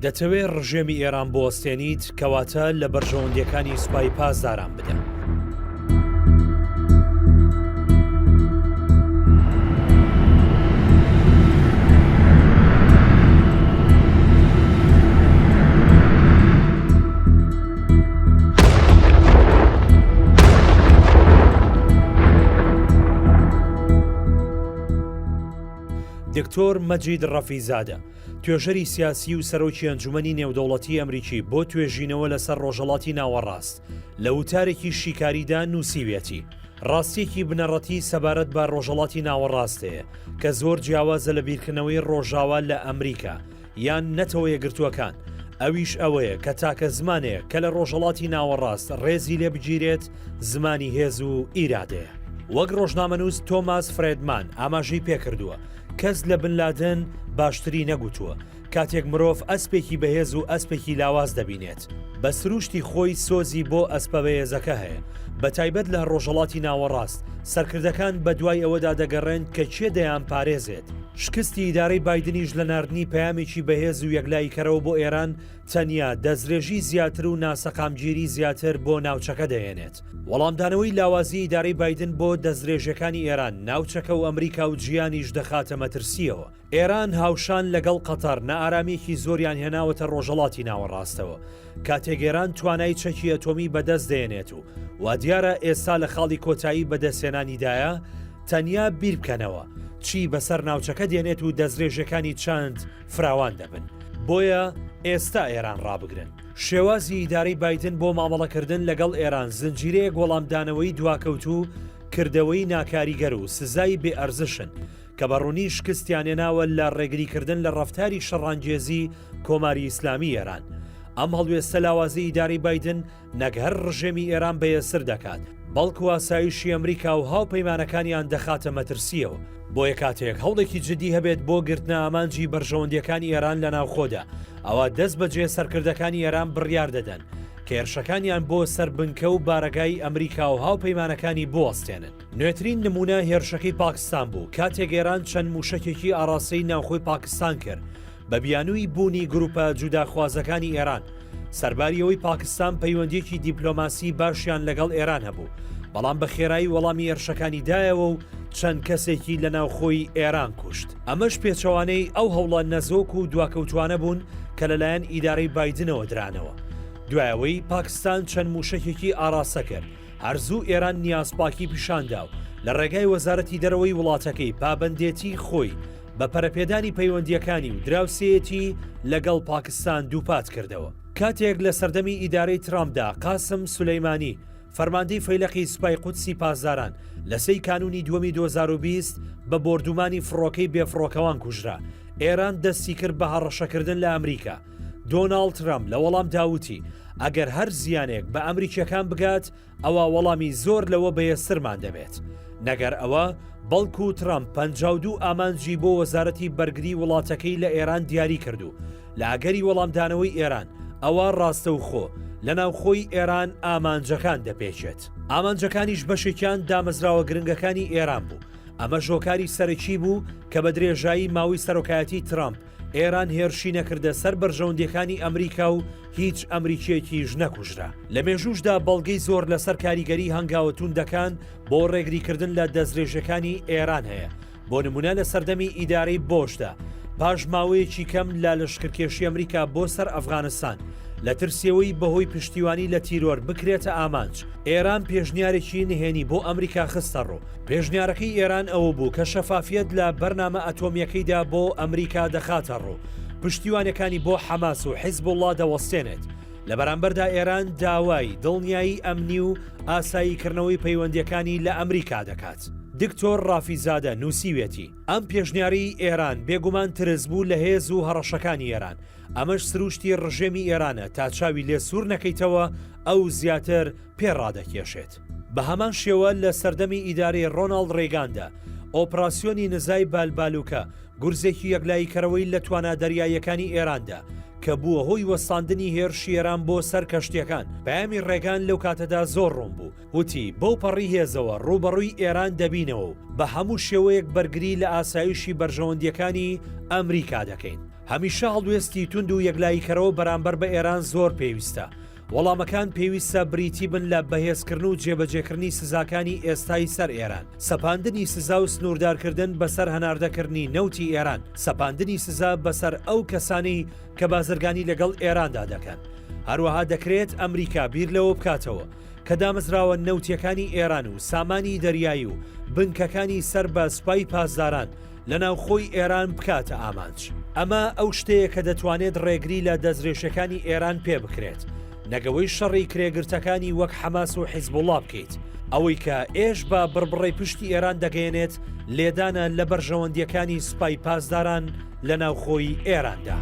دەتەوێ ڕژێمی ئێران بوەستێنیت، کەواتە لە بەرژەوەندییەکانی سوپای پاسداران بدە. دکتۆر مەجید ڕەفیزادە، توێژەری سیاسی و سەرۆکی ئەنجومەنی نێودەوڵەتی ئەمریکی بۆ توێژینەوە لەسەر ڕۆژهەڵاتی ناوەڕاست، لە وتارێکی شیکاریدا نووسیویەتی، ڕاستییەکی بنەڕەتی سەبارەت بە ڕۆژهەڵاتی ناوەڕاست هەیە کە زۆر جیاوازە لە بیرکردنەوەی ڕۆژاوا لە ئەمریکا یان نەتەوە یەکگرتووەکان، ئەویش ئەوەیە کە تاکە زمانێک کە لە ڕۆژهەڵاتی ناوەڕاست ڕێزی لێ بگیرێت زمانی هێز و ئیرادەیە. وەک ڕۆژنامەنووس تۆماس فرێدمان ئاماژەی پێکردووە، کەس لە بن لادن باشتری نەگوتووە، کاتێک مرۆڤ ئەسپێکی بەهێز و ئەسپێکی لاواز دەبینێت، بە سرووشتی خۆی سۆزی بۆ ئەسپە بەهێزەکە هەیە، بەتایبەت لە ڕۆژهەڵاتی ناوەڕاست، سەرکردەکان بەدوای ئەوەدا دەگەڕێن کە کێ دەیانپارێزێت. شکستی ئیدارەی بایدنیش لە ناردنی پەیامێکی بەهێز و یەکلاییکەرەوە بۆ ئێران، تەنیا دەستدرێژی زیاتر و ناسەقامگیری زیاتر بۆ ناوچەکە دەهێنێت. وەڵامدانەوەی لاوازی ئیدارەی بایدن بۆ دەستدرێژیەکانی ئێران، ناوچەکە و ئەمریکا و جیهانیش دەخاتە مەترسییەوە. ئێران هاوشان لەگەڵ قەتەر نائارامییەکی زۆریان هێناوەتە ڕۆژهەڵاتی ناوەڕاستەوە، کاتێک ئێران توانای چەکی ئەتۆمی بەدەست دەێنێت و وادیارە ئێستا لە خاڵی کۆتایی بەدەستهێنانیدایە، تەنیا بیربکەنەوە چی بەسەر ناوچەکە دێنێت و دەستدرێژیەکانی چەند فراوان دەبن. بۆیە ئێستا ئێران ڕابگرن. شێوازی ئیدارەی بایدن بۆ مامەڵەکردن لەگەڵ ئێران زنجیرەیەک وەڵامدانەوەی دواکەوتوو، کردەوەی ناکاریگەر و سزای بێ ئەرزشن کە بە ڕوونی شکستیان هێناوە لە ڕێگریکردن لە ڕەفتاری شەڕانگێزی کۆماری ئیسلامی ئێران. ئەم هەڵوێستە لاوازەی ئیدارەی بایدن نەک هەر ڕژێمی ئێران بەهێزتر دەکات، بەڵکو ئاسایشی ئەمریکا و هاوپەیمانەکانیان دەخاتە مەترسییەوە. بۆیە کاتێک هەوڵێکی جدی هەبێت بۆ گرتنە ئامانجی بەرژەوەندییەکانی ئێران لە ناوخۆدا، ئەوا دەستبەجێ سەرکردەکانی ئێران بڕیار دەدەن کە هێرشەکانیان بۆ سەر بنکە و بارەگای ئەمریکا و هاوپەیمانەکانی بوەستێنن. نوێترین نموونە هێرشەکەی پاکستان بوو، کاتێک ئێران چەند مووشەکێکی ئاڕاستەی ناوخۆی پاکستان کرد بە بیانووی بوونی گرووپە جوداخوازەکانی ئێران، سەرباری ئەوەی پاکستان پەیوەندییەکی دیپلۆماسی باشیان لەگەڵ ئێران هەبوو، بەڵام بە خێرایی وەڵامی هێرشەکانی دایەوە و چەند کەسێکی لە ناوخۆی ئێران کوشت. ئەمەش پێچەوانەی ئەو هەوڵە نەزۆک و دواکەوتووانە بوون کە لەلایەن ئیدارەی بایدنەوە درانەوە. دوای ئەوەی پاکستان چەند مووشەکێکی ئاڕاستە کرد، هەر زوو ئێران نیازپاکی پیشاندا و لە ڕێگای وەزارەتی دەرەوەی وڵاتەکەی پابەندێتی خۆی بە پەرەپێدانی پەیوەندییەکانی و دراوسێیەتی لەگەڵ پاکستان دووپات کردەوە. کاتێک لە سەردەمی ئیدارەی ترامپدا قاسم سولەیمانی، فەرماندەی فەیلەقی سوپای قودسی پاسداران لە سێی کانوونی دووەمی 2020 بە بۆردومانی فڕۆکەی بێفڕۆکەوان کوژرا، ئێران دەستی کرد بە هەڕەشەکردن لە ئەمریکا. دۆناڵد ترەمپ لە وەڵامدا وتی، ئەگەر هەر زیانێک بە ئەمریکییەکان بگات، ئەوا وەڵامی زۆر لەوە بەهێزترمان دەبێت. نەک هەر ئەوە، بەڵکو ترەمپ 52 ئامانجی بۆ وەزارەتی بەرگری وڵاتەکەی لە ئێران دیاری کرد و لە ئەگەری وەڵامدانەوەی ئێران، ئەوا ڕاستەوخۆ لە ناوخۆی ئێران ئامانجەکان دەپێکێت. ئامانجەکانیش بەشێکیان دامەزراوە گرنگەکانی ئێران بوو، ئەمەش هۆکاری سەرەکی بوو کە بە درێژایی ماوەی سەرۆکایەتی ترەمپ، ئێران هێرشی نەکردە سەر بەرژەوەندییەکانی ئەمریکا و هیچ ئەمریکییەکیش نەکوژرا. لە مێژووشدا بەڵگەی زۆر لەسەر کاریگەری هەنگاوە تووندەکان بۆ ڕێگریکردن لە دەستدرێژیەکانی ئێران هەیە، بۆ نموونە لە سەردەمی ئیدارەی بۆشدا پاش ماوەیەکی کەم لە لەشکرکێشی ئەمریکا بۆ سەر ئەفغانستان لە ترسیەوەی بەهۆی پشتیوانی لە تیرۆر بکرێتە ئامانج، ئێران پێشنیارێکی نهێنی بۆ ئەمریکا خستەڕوو. پێشنیارەکەی ئێران ئەوە بوو کە شەفافیەت لە بەرنامە ئەتۆمییەکەیدا بۆ ئەمریکا دەخاتەڕوو، پشتیوانیەکانی بۆ حەماس و حیزبوڵڵا دەوەستێنێت. لە بەرامبەردا ئێران داوای دڵنیایی ئەمنی و ئاساییکردنەوەی پەیوەندییەکانی لە ئەمریکا دەکات. دکتۆر ڕافیزادە نووسیویەتی، ئەم پێشنیارەی ئێران بێگومان ترس بوو لە هێز و هەڕەشەکانی ئێران، ئەمەش سرووشتی ڕژێمی ئێرانە تا چاوی لێ سوور نەکەیتەوە ئەو زیاتر پێ ڕادەکێشێت. بە هەمان شێوە لە سەردەمی ئیدارەی ڕۆناڵد ڕێگاندا، ئۆپراسیۆنی نزای بالبالوکە گورزێکی یەکلاییکەرەوەی لە توانا دەریاییەکانی ئێران دا، کە بووە هۆی وەستاندنی هێرشی ئێران بۆ سەر کەشتییەکان. پەیامی ڕێگان لەو کاتەدا زۆر ڕوون بوو، وتی، بەو پەڕی هێزەوە ڕووبەڕووی ئێران دەبینەوە و بە هەموو شێوەیەک بەرگری لە ئاسایشی بەرژەوەندییەکانی ئەمریکا دەکەین. هەمیشە هەڵوێستی توند و یەکلاییکەرەوە بەرامبەر بە ئێران زۆر پێویستە. وەڵامەکان پێویستە بریتی بن لە بەهێزکردن و جێبەجێکردنی سزاکانی ئێستای سەر ئێران، سەپاندنی سزا و سنووردارکردن بەسەر هەناردەکردنی نەوتی ئێران، سەپاندنی سزا بەسەر ئەو کەسانەی کە بازرگانی لەگەڵ ئێراندا دەکەن. هەروەها دەکرێت ئەمریکا بیر لەوە بکاتەوە کە دامەزراوە نەوتییەکانی ئێران و سامانی دەریایی و بنکەکانی سەر بە سوپای پاسداران لە ناوخۆی ئێران بکاتە ئامانج. ئەمە ئەو شتەیە کە دەتوانێت ڕێگری لە دەستدرێژیەکانی ئێران پێ بکرێت، نەک ئەوەی شەڕی کرێگرتەکانی وەک حەماس و حیزبوڵڵا بکەیت. ئەوەی کە ئێش بە بڕبڕەی پشتی ئێران دەگەیەنێت، لێدانە لە بەرژەوەندییەکانی سوپای پاسداران لە ناوخۆی ئێراندا.